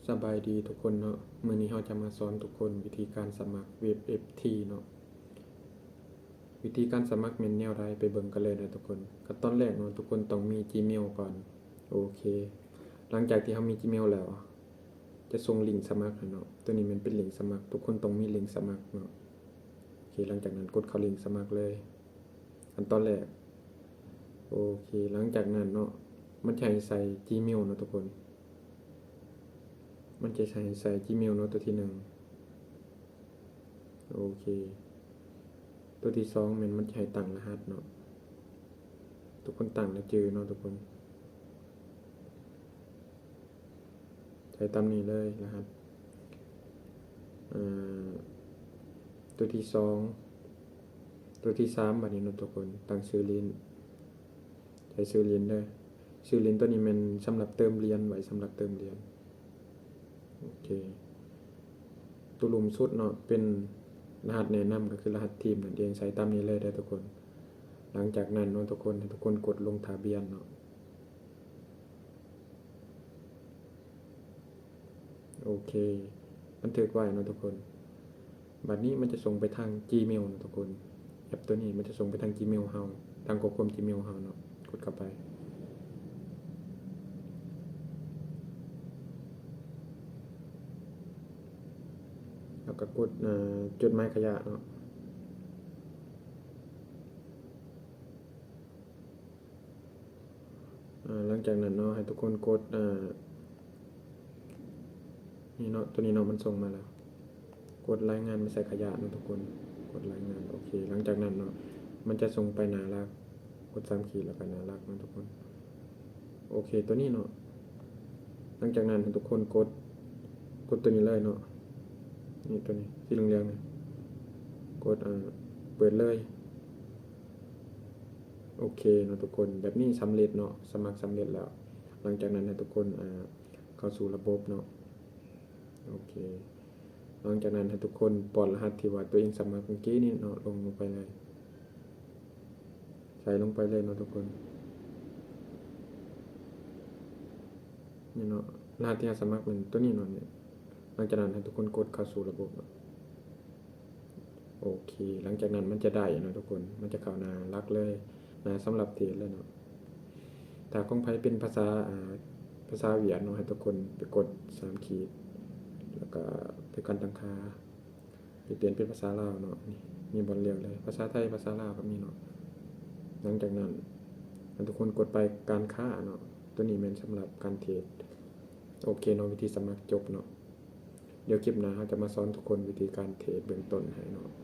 ສະບາຍດີທຸກຄົນເນາະ, ມື້ນີ້ເຮົາຈະມາສອນທຸກຄົນວິທີການສະໝັກເວັບເອັຟທີເນາະ. ວິທີການສະໝັກແມ່ນແນວໃດ ໄປເບິ່ງກັນເລີຍເດີທຸກຄົນ. ຂັ້ນຕອນແລກເນາະ ທຸກຄົນຕ້ອງມີຈີເມວກ່ອນ. ໂອເຄ ຫຼັງຈາກທີ່ເຮົາມີຈີເມວແລ້ວ ຈະສົ່ງລິງສະໝັກໃຫ້ເນາະ. ໂຕນີ້ແມ່ນເປັນລິງສະໝັກ, ທຸກຄົນຕ້ອງມີລິງສະໝັກເນາະ. ໂອເຄ ຫຼັງຈາກນັ້ນກົດເຂົ້າລິງສະໝັກເລີຍ ຂັ້ນຕອນແລກ. ໂອເຄ ຫຼັງຈາກນັ້ນເນາະ ມັນຈະໃຫ້ໃສ່ຈີເມວເນາະທຸກຄົນ, ມັນຈະໃຫ້ໃສ່ຈີເມວເນາະ ໂຕທີໜຶ່ງ. ໂອເຄ ໂຕທີສອງແມ່ນມັນຈະໃຫ້ຕັ້ງລະຫັດເນາະ, ທຸກຄົນຕັ້ງແລ້ວຈື່ເນາະທຸກຄົນ. ໃສ່ຕາມນີ້ເລີຍ ລະຫັດ. ເອີ ໂຕທີສອງ ໂຕທີສາມ ບາດນີ້ເນາະທຸກຄົນ ຕັ້ງຊື່ຫຼິ້ນ, ໃສ່ຊື່ຫຼິ້ນເດີ. ຊື່ຫຼິ້ນໂຕນີ້ແມ່ນສຳລັບເຕີມຫຼຽນ, ໄວ້ສຳລັບເຕີມຫຼຽນ. ໂອເຄ ໂຕລຸ່ມສຸດເນາະ ເປັນລະຫັດແນະນຳ ກໍຄືລະຫັດທີມນັ້ນເອງ, ໃສ່ຕາມນີ້ເລີຍເດີທຸກຄົນ. ຫຼັງຈາກນັ້ນເນາະທຸກຄົນ ໃຫ້ທຸກຄົນກົດລົງທະບຽນເນາະ. ໂອເຄ ບັນທຶກໄວ້ເນາະທຸກຄົນ. ບັດນີ້ມັນຈະສົ່ງໄປທາງຈີເມວເນາະທຸກຄົນ, ແອັບໂຕນີ້ມັນຈະສົ່ງໄປທາງຈີເມວເຮົາ, ທາງຂໍ້ຄວາມຈີເມວເຮົາເນາະ. ກົດເຂົ້າໄປ ແລ້ວກໍກົດ ເອີ ຈົດໝາຍຂະຫຍະເນາະ. ອາ ຫຼັງຈາກນັ້ນເນາະ ໃຫ້ທຸກຄົນກົດ ອາ ນີ້ເນາະ ໂຕນີ້ເນາະ ມັນສົ່ງມາແລ້ວ, ກົດລາຍງານໄປໃສ່ຂະຫຍະເນາະທຸກຄົນ, ກົດລາຍງານ. ໂອເຄ ຫຼັງຈາກນັ້ນເນາະ ມັນຈະສົ່ງໄປໜ້າຫຼັກ, ກົດສາມຂີດ ແລ້ວກໍໜ້າຫຼັກເນາະທຸກຄົນ. ໂອເຄ ໂຕນີ້ເນາະ ຫຼັງຈາກນັ້ນໃຫ້ທຸກຄົນກົດ ກົດໂຕນີ້ເລີຍເນາະ, ນີ້ ໂຕນີ້ ສີເຫຼືອງໆນີ້ ກົດ ອາ ເປີດເລີຍ. ໂອເຄເນາະທຸກຄົນ ແບບນີ້ສຳເລັດເນາະ, ສະໝັກສຳເລັດແລ້ວ. ຫຼັງຈາກນັ້ນໃຫ້ທຸກຄົນ ອາ ເຂົ້າສູ່ລະບົບເນາະ. ໂອເຄ ຫຼັງຈາກນັ້ນໃຫ້ທຸກຄົນປ້ອນລະຫັດທີ່ວ່າຕົວເອງສະໝັກເມື່ອກີ້ນີ້ເນາະ ລົງ ລົງໄປເລີຍ, ໃສ່ລົງໄປເລີຍເນາະທຸກຄົນ. ນີ້ເນາະ ລະຫັດທີ່ເຮົາສະໝັກແມ່ນຕົວນີ້ເນາະ. ນີ້ ຫຼັງຈາກນັ້ນໃຫ້ທຸກຄົນກົດເຂົ້າສູ່ລະບົບເນາະ. ໂອເຄ ຫຼັງຈາກນັ້ນມັນຈະໄດ້ເນາະທຸກຄົນ, ມັນຈະເຂົ້າໜ້າຫຼັກເລີຍ, ໜ້າສຳລັບເທຣດເລີຍເນາະ. ຖ້າຂອງໃຜເປັນພາສາ ອາ ພາສາຫວຽດເນາະ ໃຫ້ທຸກຄົນໄປກົດສາມຂີດ ແລ້ວກໍໄປການຕັ້ງຄ່າ ໄປປ່ຽນເປັນພາສາລາວເນາະ. ນີ້ ມີບ່ອນເລືອກເລີຍ ພາສາໄທ ພາສາລາວກໍມີເນາະ. ຫຼັງຈາກນັ້ນໃຫ້ທຸກຄົນກົດໄປການຄ້າເນາະ, ຕົວນີ້ແມ່ນສຳລັບການເທຣດ. ໂອເຄເນາະ ວິທີສະໝັກຈົບເນາະ. ດຽວຄລິບໜ້າເຮົາຈະມາສອນທຸກຄົນວິທີການເທຣດເບື້ອງຕົ້ນໃຫ້ເນາະ.